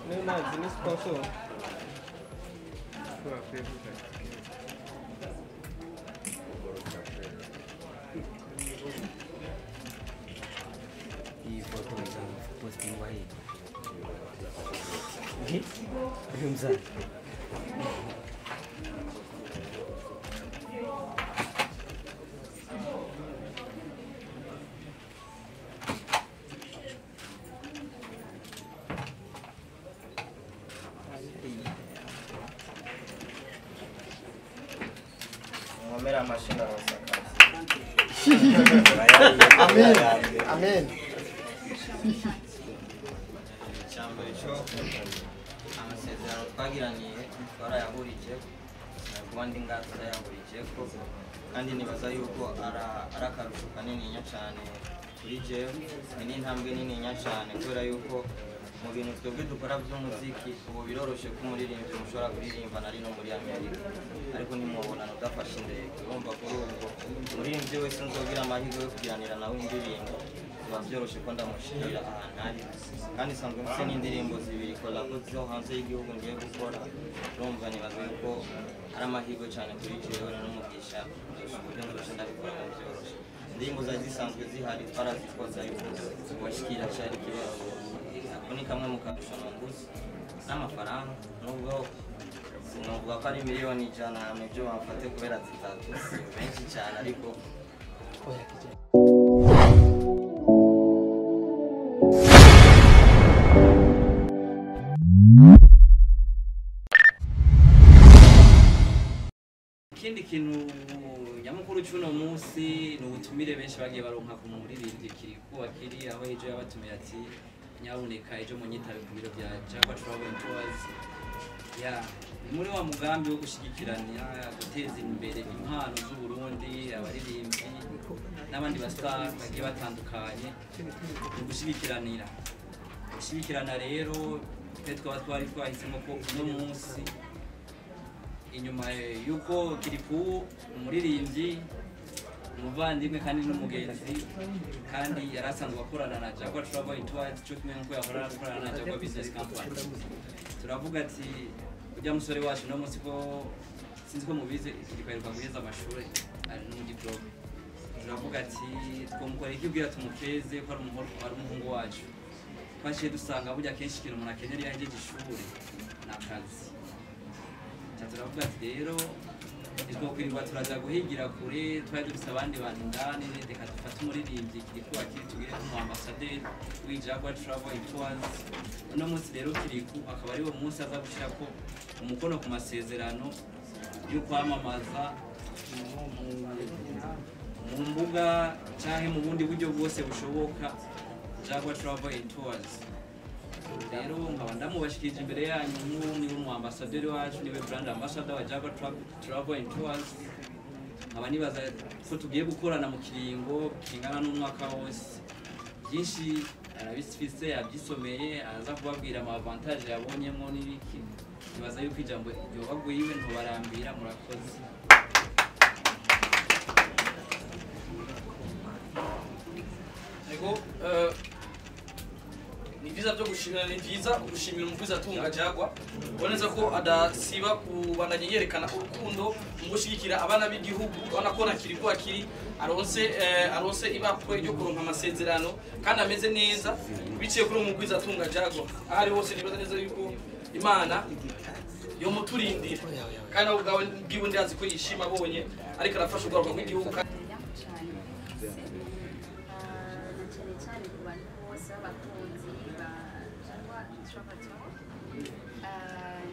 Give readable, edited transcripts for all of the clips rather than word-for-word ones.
Niyo ni sponsor. Iyi foto postingwa hii. Mzee. Ngomera amashinga abasakazi. Amen. Amen. Icyambere cyo amasezerano twagiraniye twarayahurije, kuba ndi ngaha turayahurije ko, kandi nibaza yuko ari akarusho kanininya cyane kuri jewe, ni n'intambwe nininya cyane kubera yuko mu bintu twebwe dukora by'umuziki ubu biroroshe ko umuririmbyi mushobora kuririmba nari no muri Amerika, ariko ntimubonana udafashe indege. Urumva kuri ubwo umuririmbyi wese nzogira amahirwe yo kugiranira nawe indirimbo, biba byoroshe ko ndamushirira ahantu ari, kandi nsanzwe mfite n'indirimbo zibiri collabo zo hanze y'igihugu ngiye gukora. Urumva nibaza yuko ari amahirwe cyane kuri jewe n'umugisha uburyo nzosha ndabikora mu byoroshe. Indirimbo zari zisanzwe zihari twarazikoze, ariko kubashikira cyari ikibazo. Ako ni kamwe mu karusho nunguze n'amafaranga, nubwo sinovuga ko ari 100,000,000 hamwe ibyo bamfate kubera zitatu si benshi cyane, ariko ikindi kintu nyamukuru cy'uno munsi ni ubutumire benshi bagiye baronka ku muririmbyi Kirikou Akili, aho ejo yabatumiye ati nyabuneka ejo munyitabe ku biro bya Jaguar Travel and Tours. Ya ni muri wa mugambi wo gushigikirana guteza imbere impano z'u Burundi, abaririmbyi n'abandi bastar bagiye batandukanye, mu gushigikiranira. Gushigikirana rero twe twaba twari twahisemo ko uno munsi inyuma yuko Kirikou umuririmbyi, umuvandimwe kandi n'umugenzi, kandi yari asanzwe akorana na Jaguar Travel and Tours cyo kimwe nk'uko yahora akorana na Jaguar Business Company, turavuga ati ujya musore wacu no munsi ko sinzi ko mubizi Kirikou aheruka guheza amashuri ari n'umudiplome, turavuga ati twamukora iki kugira tumukeze ko ari umuhungu wacu. Twaciye dusanga burya kenshi ikintu umuntu akenera iyo ahejeje ishuri ni akazi. Turavuga ati rero ntitwokwirirwa turaja guhigira kure, twari dufise abandi bantu indani, reka dufate umuririmbyi Kirikou Akili tugire nk'umu ambassadeur w'i Jaguar Travel and Tours. Uno munsi rero Kirikou akaba ariwo munsi aza gushirako umukono ku masezerano yo kwamamaza mu mbuga canke mu bundi buryo bwose bushoboka Jaguar Travel and Tours. Rero nkaba ndamubashikirije imbere yanyu nk'umwe mu ambassadeur wacu, niwe brand ambassador wa Jaguar Travel and Tours. Nkaba nibaza ko tugiye gukorana mu kiringo kingana n'umwaka wose. Byinshi arabifise, yabyisomeye, araza kubabwira ama avantage yabonyemo n'ibiki. Nibaza yuko ijambo ryoba gwiwe, ntobarambira, murakoze. Yego, ni vyiza byo gushimira, ni vyiza gushimira umugwiza atunga Jaguar, uboneza ko adasiba kubandanya yerekana urukundo mu gushigikira abana b'igihugu. Ubona ko na Kirikou Akili aronse ibakwe ryo kuronka amasezerano kandi ameze neza biciye kuri umugwiza atunga Jaguar. Aho ari hose nibaza neza yuko Imana yo muturindira, kandi nawe ubwawe bwiwe ndazi ko yishima abonye ariko arafasha urwaruka rw'igihugu. Cyane cyane ku bantu bose b'abakunzi ba Jaguar Travel Tour,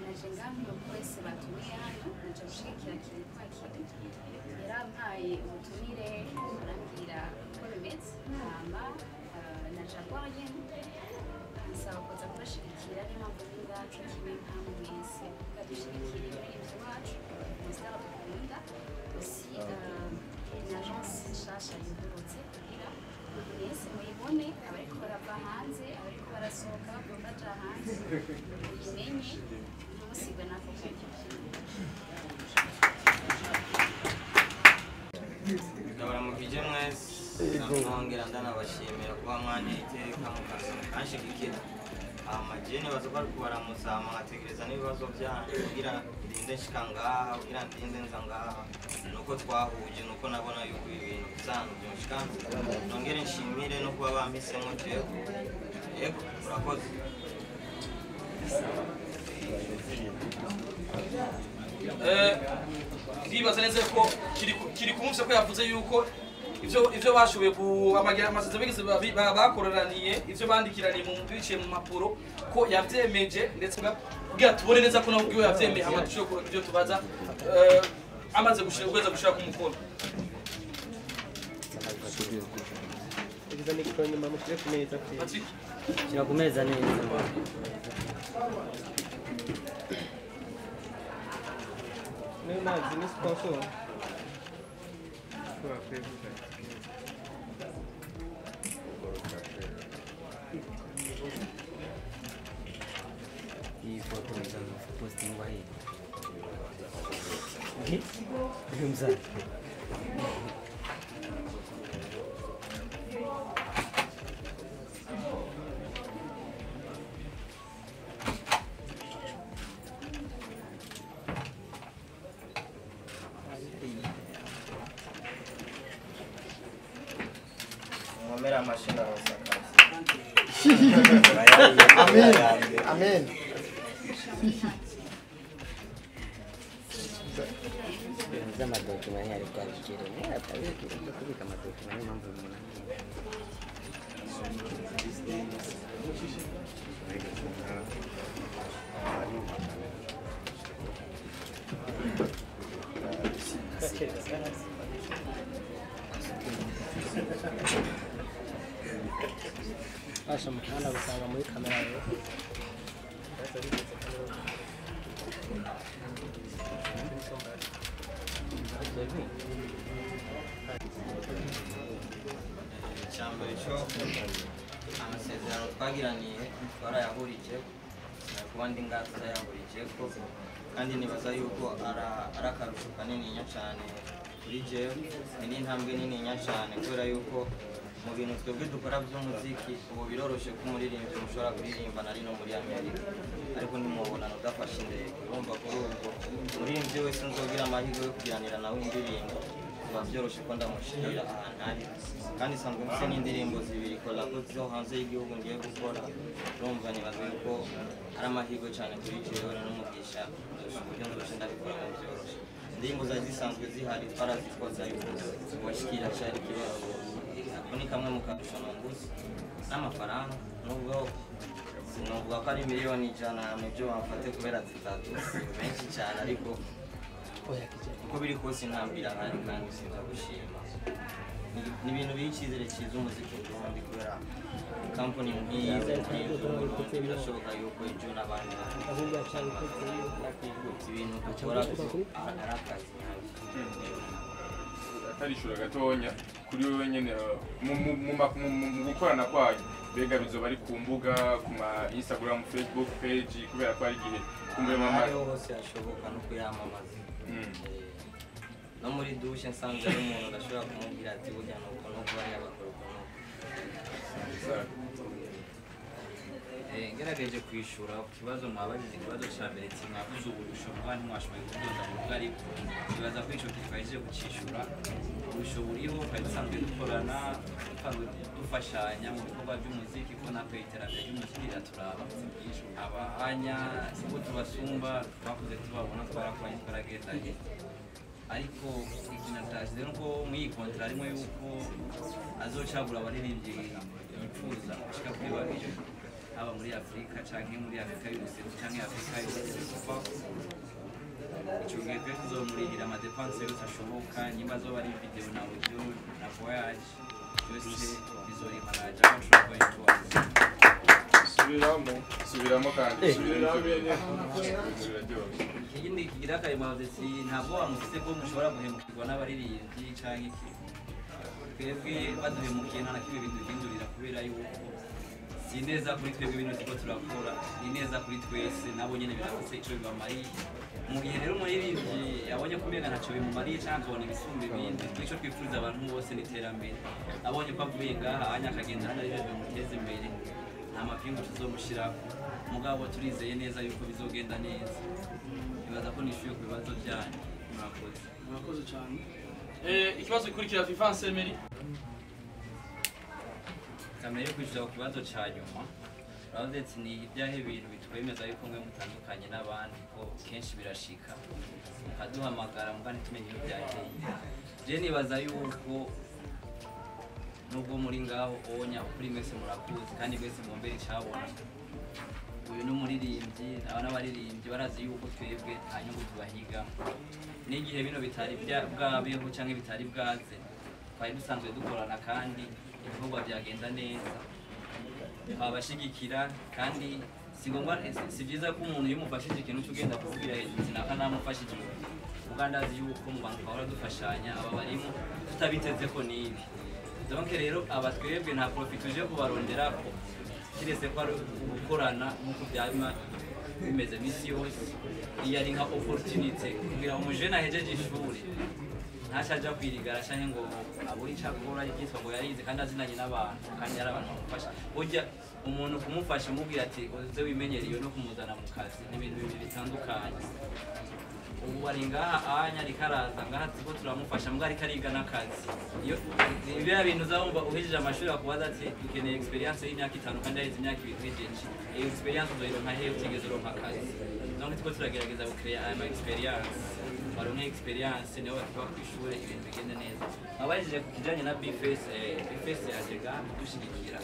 naje ngaha wese batumiye hano, naje gushigikira Kirikou Akili. Yarampaye ubutumire arambwira uko bimeze, hama na Jaguar nyene ansaba kuza kubashigikira. Niyo mpamvu ndi ngacu kimwe nkamwe mwese kugira dushigikire umuririmbyi wacu, umustar dukunda, aussi une agence nshasha yugurutse kugira mwese muyibone, abariko barava hanze, abariko barasohoka baja hanze, muyimenye ntimusigwe n'ako karyo. Ndabaramukije mwese, nongera ndanabashimira kuba mwanteye iteka mukanshigikira. Amajene baza bari kubaramutsa nkategereza n'ibibazo byanyu kugira ndinde nshika ngaha, kugira ndinde nza ngaha, nuko twahuje, nuko nabona yuko ibintu bisanzwe byonshikana. Nongere nshimire no kuba bampisemo jewe. Yego, urakoze. Ndibaza neza ko kiri kumvise ko yavuze yuko ivyo bashoboye ku amasezerano bigeze bakoreraniye, ivyo bandikiraniye mu biciye mu mpapuro ko yavyemeje, ndetse kugira tubone neza ko nabwo yavyemeye amatusho ko ivyo tubaza amaze gushira ukweza gushira ku mukono. Iza mikoro nyuma mushire ku meza. Shira ku meza neza. Niyo mazi ni sponsor. Hii foto postingwa hii. Mzee. Ngomera amashyi arasakaza. Amen. Amen. Z'amadokima ntiyari bwabigere atabigire kubika amadokima, niyo mpamvu bimunaniye. Basha mukanda gusanga muri kamera yawe. Icyambere cyo amasezerano twagiraniye twarayahurije, kuba ndi ngaha tutayahurije ko, kandi nibaza yuko ari akarusho kanininya cyane kuri jewe, ni n'intambwe nininya cyane kubera yuko mu bintu twebwe dukora by'umuziki ubu biroroshe ko umuririmbyi mushobora kuririmba nari no muri Amerika, ariko ntimubonana udafashe indege. Urumva kuri ubwo umuririmbyi wese nzogira amahirwe yo kugiranira nawe indirimbo biba byoroshe ko ndamushirira ahantu ari, kandi nsanzwe mfise n'indirimbo zibiri kolabo zo hanze y'igihugu ngiye gukora. Urumva nibaza yuko ari amahirwe cyane kuri jewe n'umugisha uburyo nzoca ndabikora mu byoroshe. Indirimbo zari zisanzwe zihari twarazikoze, ariko kubashikira cari ikibazo. Ako ni kamwe mu karusho nunguze n'amafaranga, nubwo sinovuga ko ari 100,000,000 mu byo bamfate kubera zitatu si menshi cyane, ariko uko biri kose intambwe irahari kandi sinza gushima. Ni ibintu biha icyizere cyiza umuziki Burundi, kubera kampani nk'iyi nk'iyi birashoboka yuko ejo n'abandi ibintu dukora ari akazi nyabyo. Atarishura gatonya kuri wewe nyene mu gukorana kwayo, mbega bizoba ari ku mbuga, ku ma Instagram, Facebook page, kubera ko ari igihe kumbe mama hose yashoboka no kuyamamaza. No muri douche nsanze ari umuntu ndashobora kumubwira ati burya nuko no kuba yabakora uko nuko. Ngerageje kwishura ku kibazo mwabajije, ikibazo cya mbere ati mwavuze uburusho bwa ntimwashoboye kudoda mu rugo, ariko kibaza ko ico kitwaje gucishura uburusho buriho. Twari dusanzwe dukorana, dusanzwe dufashanya mu bikorwa by'umuziki, ko natwe iterambere ry'umuziki riraturaba. Abahanya siko tubasumba, twakuze tubabona, twarakoranye, twaragendanye, ariko ikintu atashyize nuko muri iyi kontara harimo yuko azocagura abaririmbyi yifuza gushika kuri babiri, haba muri Afrika canke muri Afrika y'ubuseruko canke Afrika y'ubuseruko. Ico gihe twe tuzomurihira amadepanse yose ashoboka, nimba azoba ari video na audio na voyage byose bizorihwa na Jaguar Travel Tours. Subiramo kandi subiramo. Ikindi kigira akayimaze si ntabwo wamufise ko mushobora guhemukirwa n'abaririmbyi canke iki. Twebwe baduhemukiye nta na kimwe biduhindurira, kubera yuko si neza kuri twebwe bino turiko turakora, ni neza kuri twese, nabo nyene birafise ico bibamariye. Mu gihe rero umuririmbyi yabonye ko umenga ntaco bimumariye canke akabona ibisumba ibindi, ico twifuriza abantu bose ni iterambere. Abonye ko avuye ngaha anya akagenda hano arivyo bimuteza imbere, nta mapingu tuzomushirako. Mugabo turizeye neza yuko bizogenda neza. Nibaza ko nishuye ku bibazo byanyu. Murakoze. Murakoze cyane. Ikibazo gikurikira Vivance Emery. Kamere kwishyura ku kibazo cya nyuma, uravuze ati ni ibyahe bintu bitwemeza yuko mwe mutandukanye n'abandi, ko kenshi birashika mukaduhamagara muga ntitumenye iyo byateye. Je nibaza yuko nubwo muri ngaho onya ukuri mwese murakuzi kandi mwese mumbere icabona. Uyu ni umuririmbyi, aba n'abaririmbyi barazi yuko twebwe nta nyungu tubahiga. N'igihe bino bitari bwabeho canke bitari bwaze, twari dusanzwe dukorana kandi ibikorwa byagenda neza, twabashigikira. Kandi si ngombwa, si byiza ko umuntu iyo umufashije ikintu cyo ugenda kuvugira hejuru sinaka namufashije. Muga ndazi yuko mu bantu bahora dufashanya aba barimo tutabiteze ko nibi. Donc rero aba twebwe nta profit tuje kubaronderako, kiretse ko ari gukorana nk'uko byaba bimeze misi yose. Iyo ari nka opportunity kugira umujene ahejeje ishuri ntashaja kwirigara canke ngo abure ico akora yitwa ngo yarize kandi azinanye n'abantu kandi yari abantu bamufasha. Burya umuntu kumufasha umubwira ati uze wimenyere iyo no kumuzana mu kazi ni ibintu bibiri bitandukanye. Ubu ari ngaha anya ariko araza ngaha turiko turamufasha mbwa ariko ariga n'akazi. Iyo biriya bintu uzabumva uhejeje amashuri bakubaza ati dukeneye experience y'imyaka 5 kandi yarize imyaka 2 uhejeje, iyo experience uzoyironka hehe utigeze uronka akazi? Donc turiko turagerageza gucrea aya ma experience, baronke experience niho batuva kw'ishure ibintu bigende neza. Abajije ku kijanye na Bface, Bface yaje ngaha kudushigikira.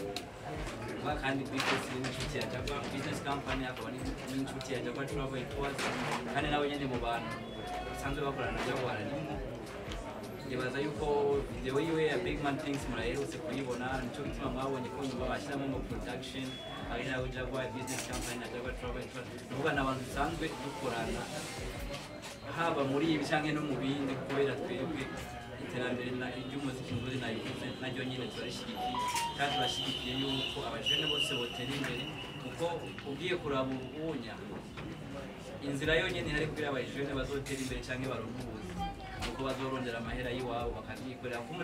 Muga kandi Bface ni inshuti ya Jaguar Business Company, akaba n'inshuti ya Jaguar Travel and Tours, kandi nawe nyene mu bantu basanzwe bakorana na Jaguar arimwo. Nibaza yuko video yiwe ya Big Man Things muraherutse kuyibona, nico gituma mwabonye ko nyuma bashyiramo mu production ari nawe Jaguar Business Company na Jaguar Travel and Tours. Ni ukuvuga ni abantu dusanzwe dukorana haba muri ibi canke no mu bindi, kubera twebwe iterambere ry'umuziki mu Burundi nabivuze naryo nyene turarishyigikiye, kandi turashyigikiye yuko abajene bose botera imbere, kuko ugiye kuraba ubunya inzira yonyene ihari kugira abajene bazotera imbere canke baronke ubuzi, nuko bazorondera amahera y'iwabo bakavyikorera. Kuko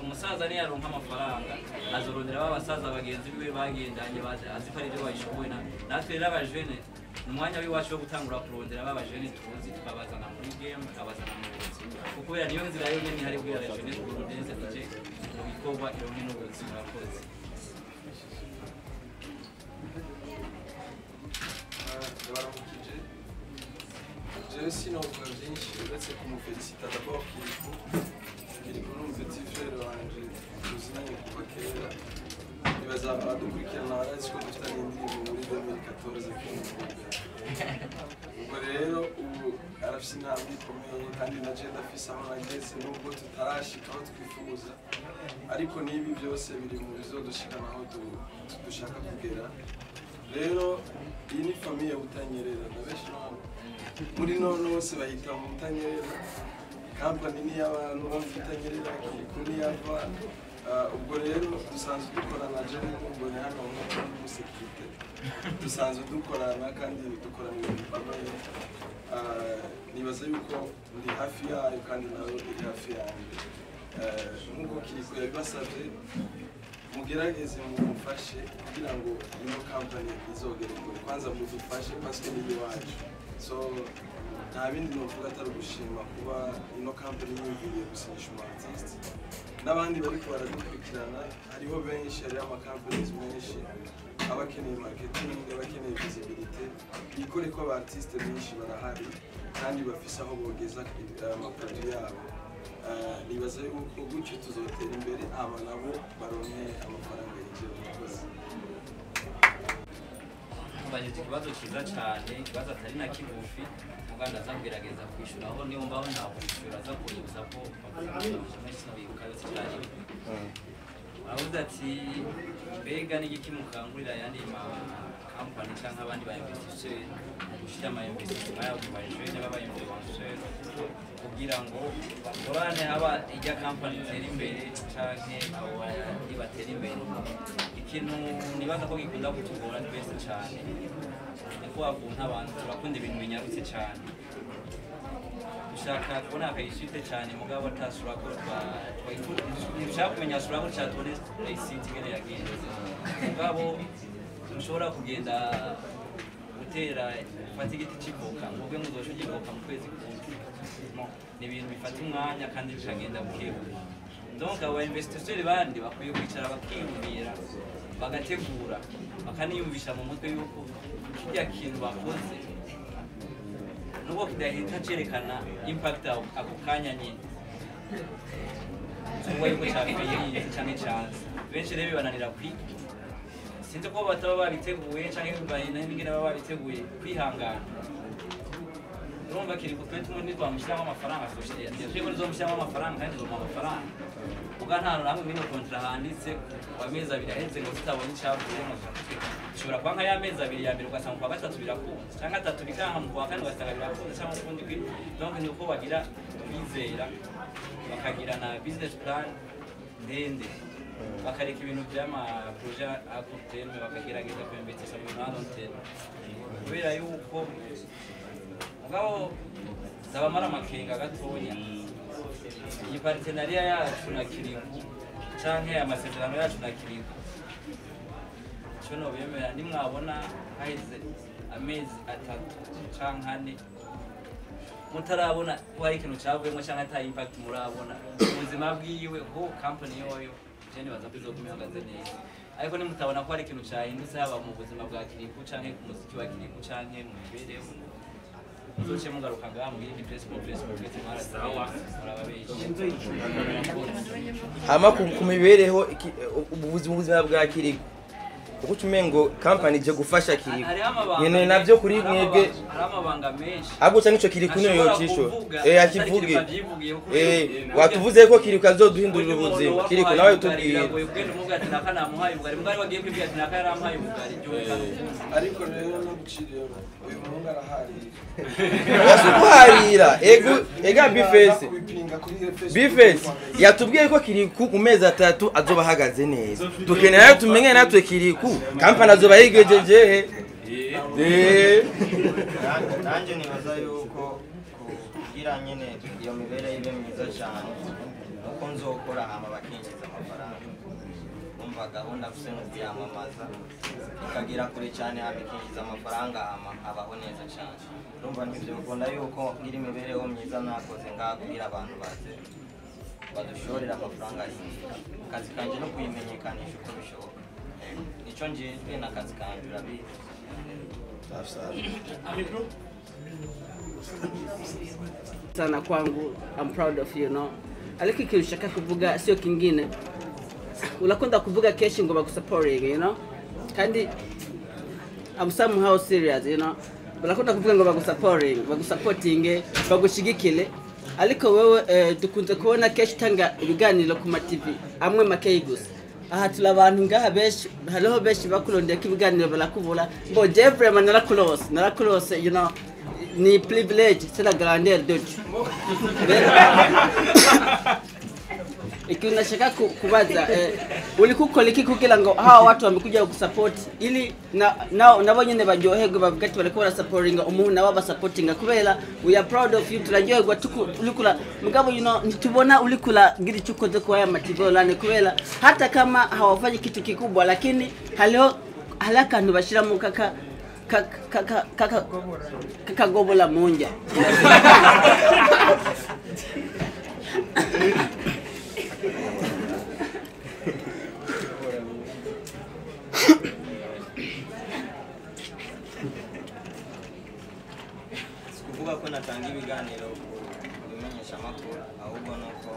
umusaza niyaronka amafaranga azorondera ba basaza bagenzi biwe bagendanye azi ko ari ivyo babishoboye. Natwe rero abajene ni umwanya w'iwacu wo gutangura kurondera ba bajene tuzi, tukabazana muri game, tukabazana mu buzi, kuko kubera niyo nzira yonyene ihari kugira abajene burundeze ije mu bikorwa ironke n'ubuzi. Murakoze. Ndabaramukije. Jewe sinovuga byinshi uretse kumufelicita d'abord Kirikou. Kirikou ni umupetit frère wanje tuzinanye kuva kera. Nibaza abadukurikirana barazi ko dufitanye indirimbo muri 2014 k'umukobwa. Ubwo rero ubu arafise intambwe ikomeye kandi na je ndafise aho nageze nubwo tutarashika aho twifuza, ariko n'ibi byose biri mu bizodushikana aho dushaka kugera. Rero iyi ni famille Butanyerera, na benshi muri none bose bahita mu Butanyerera. Company ni y'abantu bo mu Butanyerera, Kirikou ni y'ava. Ubwo rero dusanzwe dukorana, je n'umugore hano nk'umusekirite dusanzwe dukorana kandi dukorana ibintu bikomeye. Nibaza yuko ndi hafi yayo kandi nawe iri hafi yanjye. Nk'uko Kirikou yabibasabye, mugerageze mumufashe kugira ngo ino company izogere kure. Kwanza mudufashe parce que ni iwacu. So nta bindi novuga atari ugushima kuba ino company yumviriye gusinyisha umu artiste n'abandi bariko baradukurikirana. Hariho benshi, hariho ama companies menshi aba akeneye marketing, aba akeneye visibility. Bikore ko aba artiste benshi barahari kandi bafise aho bogeza amaproduit yabo. Nibaza yuko gutyo tuzotera imbere, aba nabo baronke amafaranga yinjira. Murakoze. Mbajije ikibazo cyiza cyane, ikibazo atari na kigufi, muga ndaza kugerageza kwishyura aho niyo mbaho ntakwishura aza kunyibutsa ko sinobibuka yose cyane. Aravuze ati mbega n'igiki mukangurira ayandi ma company cyangwa abandi ba investisseur mu gushyira ama investissement yabo mu bajene b'aba influenceur kugira ngo bakorane, haba ijya company itera imbere canke abo bandi batera imbere. Ikintu nibaza ko gikunda kutugora twese cyane ni ko wakuntu abantu turakunda ibintu binyarutse cyane, dushaka kubona akayisite cyane mugabo atasura ko dushaka kumenya sura ko cyatubone reyisite ingene yagenze. Mugabo ntushobora kugenda gutera ufata igiti c'ivoka ngo uvuge ngo uzoca ugivoka mu kwezi kumwe. No, ni ibintu bifata umwanya kandi bikagenda bukebuke. Donc aba investisseurs bandi bakwiye kwicara bakiyumvira, bagategura, bakaniyumvisha mu mutwe yuko kirya kintu bakoze nubwo kidahita cerekana impact ako kanya nyine, kuba yuko cyafeye canke canze. Benshi rero bibananira kwiga, sinzi ko bataba babiteguye canke bivanye n'ingene baba babiteguye kwihangana. Urumva Kirikou twe tumwe ntitwamushyiramo amafaranga, twebwe tuzomushyiramo amafaranga kandi tuzomuha amafaranga. Ubwo nta hantu hamwe mwino contrat handitse ngo amezi abiri aheze ngo tutabonye icavuyemo. Ushobora kuba nka ya mezi abiri ya mbere ugasanga mu kwa gatatu birakunze, canke atatu bikanka, mu kwa kane ugasanga birakunze, canke ukundi kwi. Donc ni uko bagira kwizera, bakagira na business plan ndende, bakareka ibintu vy'ama projet à court terme, bakagerageza kuinvestisa mu bintu à long terme. Kubera yuko mugabo ndabamara amakenga gatonya, iyi partenariat yacu na Kirikou canke amasezerano yacu na Kirikou, ico nobemera, nimwabona haheze amezi 3 canke 4 mutarabona ko hari ikintu cavuyemwo canke ata impact murabona mu buzima bwiwe, ho company yoyo je nibaza ko izoguma ihagaze neza. Ariko nimutabona ko hari ikintu cahindutse haba mu buzima bwa Kirikou canke ku muziki wa Kirikou canke mu mibereho, muzoce mugaruka ngaha mugire indi press conference mubwite murababesha. Hama ku mibereho, ubuzima bwa Kirikou, kuko ucumengo company ije gufasha Kirikou Hariho amabanga nyene navyo kuri hariho mwebwe. Hariho amabanga menshi Ahubwo canke ico Kirikou niyo ntashobora yocisho kuvuga, akivuge. atari Kirikou avyivugiye, kuko Watuvuze ko Kirikou azoduhindurira ubuzima. Kirikou nawe tubwire. Biragoye kugenda umuvuga ati naka namuhaye ubugari, mugari wagiye kwibwira ati naka yaramuhaye ubugari, byumvikana ukundi. Ariko rero naguciriyeho, uyu muhungu araharira. Yasukuharira ego ega B-Face. Kubipinga kuri Facebook. B-Face yatubwiye ko Kirikou mu mezi 3 azoba ahagaze neza. Dukeneye nayo tumenye natwe Kirikou kampani azoba yigejeje he. Nanjye nibaza yuko kugira nyine iyo mibereho ibe myiza cyane nuko nzokora hama bakinjiza amafaranga. Umva, gahunda mfise ni ukuyamamaza ikagera kure cyane, hama ikinjiza amafaranga, hama abaho neza cyane. Urumva ntivyokunda yuko ngira imibereho myiza nakoze ngaha kugira abantu baze badushorera amafaranga yinjira. Akazi kanje no kuyimenyekanisha uko bishoboka, nico njejwe n'akazi kanje, urabizi. Amibro. Sana kwangu, I'm proud of you, no? Ariko ikintu ushaka kuvuga sio kingine, urakunda kuvuga kenshi ngo bagusupporting, you know? Kandi I'm somehow serious, you know? Barakunda kuvuga ngo bagusupporting, bagusupporting, bagushigikire, ariko wewe dukunze kubona kenshi utanga ibiganiro ku ma TV amwe makeyi gusa. Aha turi abantu ngaha benshi, hariho benshi bakurondeye ko ibiganiro barakubura ngo jewe vraiment narakurose, narakurose, you know? Ni privilege, c'est la grandeur de Dieu. Ikintu nashaka kubaza, ulikuwa ukora iki kugira ngo hawa watu wamekuja kusupport ili na nabo nyene baryoherwe, bavuga ati bariko barasupportinga umuntu nabo basupportinga, kubera we are proud of you, turaryoherwa urikura mugabo, you know, ntitubona urikura gira icyo ukoze kwa aya ma TV online, kubera hata kama hawafanyi kitu kikubwa, lakini hariho hari akantu bashiramo kaka kaka kakagobola munja. Si kuvuga ko natanga ibiganiro ku bimenyeshamakuru, ahubwo ni uko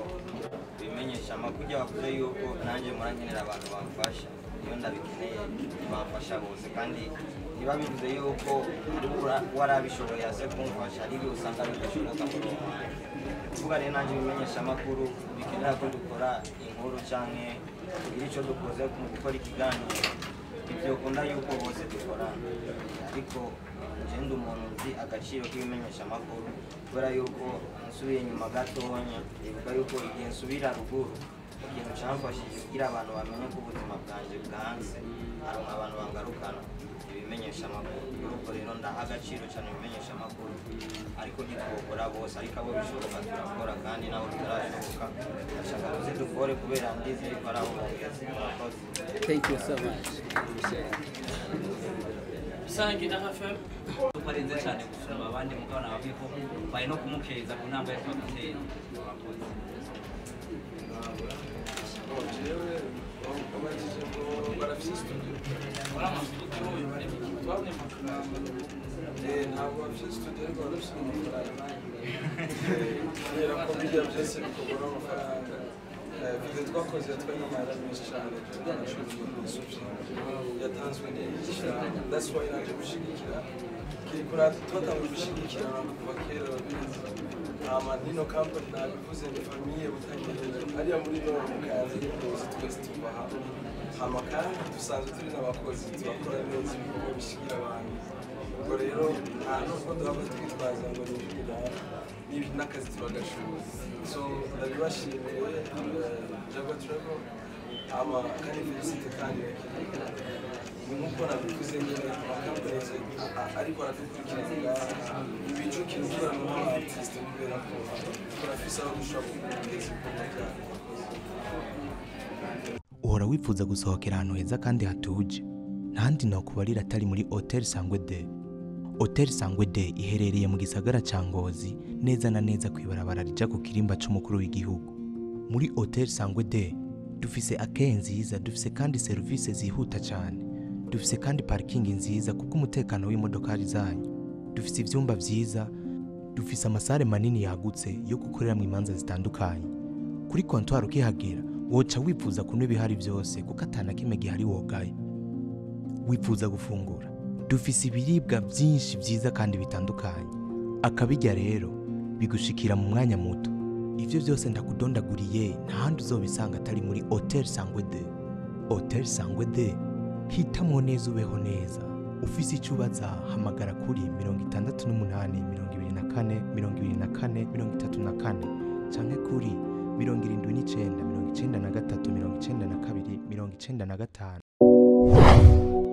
ibimenyeshamakuru ujya bavuze yuko nanjye murankenera abantu bamfasha. Iyo ndabikeneye bamfasha bose, kandi ntiba bivuze yuko warabishoboye aze kumfasha, ariko usanga bidashoboka muri uwo mwanya. Kuvuga rero nanjye ibimenyeshamakuru bikenera ko dukora inkuru canke tugira ico dukoze mu gukora ikiganiro, ntivyokunda yuko bose dukorana. Ariko nje ndi umuntu nzi agaciro k'ibimenyeshamakuru, kubera yuko nsubiye inyuma gatonya, nibuka yuko igihe nsubira ruguru, ikintu camfashije kugira abantu bamenye ko ubuzima bwanje bwanze, aronka abantu bangarukana ibimenyeshamakuru. Urubwo rero ndaha agaciro cyane ibimenyeshamakuru, ariko ntitwokora bose, ariko abo bishoboka turakora, kandi nabo bitarashoboka ndashaka tuze dukore, kubera ndizi yuko ari aho bageze. Murakoze. Thank you so much. Isangi RFM. Uko arenze cyane gusumba abandi, mugabo nababwiye ko bari no kumukeza ku ntambwe yariko agatera. Murakoze. Jewe wabajije ngo barafise studio? Ntabwo bafise studio, ariko barafise amafaranga, kubera ko bijya byose bikorwa n'amafaranga. Video twakoze yatwaye n'amahera menshi cyane, yatanzwe n'ishyirahamwe. That's why naje gushigikira Kirikou. Twatanguye gushigikirana kuva kera, urabizi. Hama nino company, nabivuze, ni famille Butanyerera hariya muri nord, mu Kayanza n'Ingozi, twese tuva hamwe. Hama kandi dusanzwe turi n'abakozi, turakora neza ibikorwa bishigira abantu. Ubwo rero nta nubwo duhava twitwaza ngo ni ibi n'akazi turagashoboye. So ndabibashimiye, Jaguar Travel. Hama kandi félicite kandi ni nk'uko nabivuze nyine, amakampani ariko aradukurikirana ngaha ibijukira gukorana n'aba artiste, kubera ko turafise aho dushobora kugeza ibikorwa byacu. Uhora wifuza gusohokera ahantu heza kandi hatuje? Ntahandi nokubarira atari muri Hotel Sangwe De. Hotel Sangwe De iherereye mu gisagara ca Ngozi, neza na neza kw'ibarabara rija ku kirimba c'umukuru w'igihugu. Muri Hotel Sangwe De dufise akeye nziza, dufise kandi serivisi zihuta cyane, dufise kandi parking nziza kubw'umutekano w'imodokari zanyu, dufise ivyumba vyiza, dufise amasare manini yagutse yo gukoreramwo imanza zitandukanye. Kuri comptoir ukihagera woca wifuza kunywa ibihari byose, kuko atana kimwe gihari wogaye. Wifuza gufungura? Dufise ibiribwa byinshi byiza kandi bitandukanye. Akabirya rero bigushikira mu mwanya muto. Ivyo byose ndakudondaguriye nta handi uzobisanga atari muri Hotel Sangwe De. Hotel Sangwe De, hitamwo neza ubeho neza. Ufise icyo ubaza, hamagara kuri 68 24 24 34 canke kuri 79 93 92 95.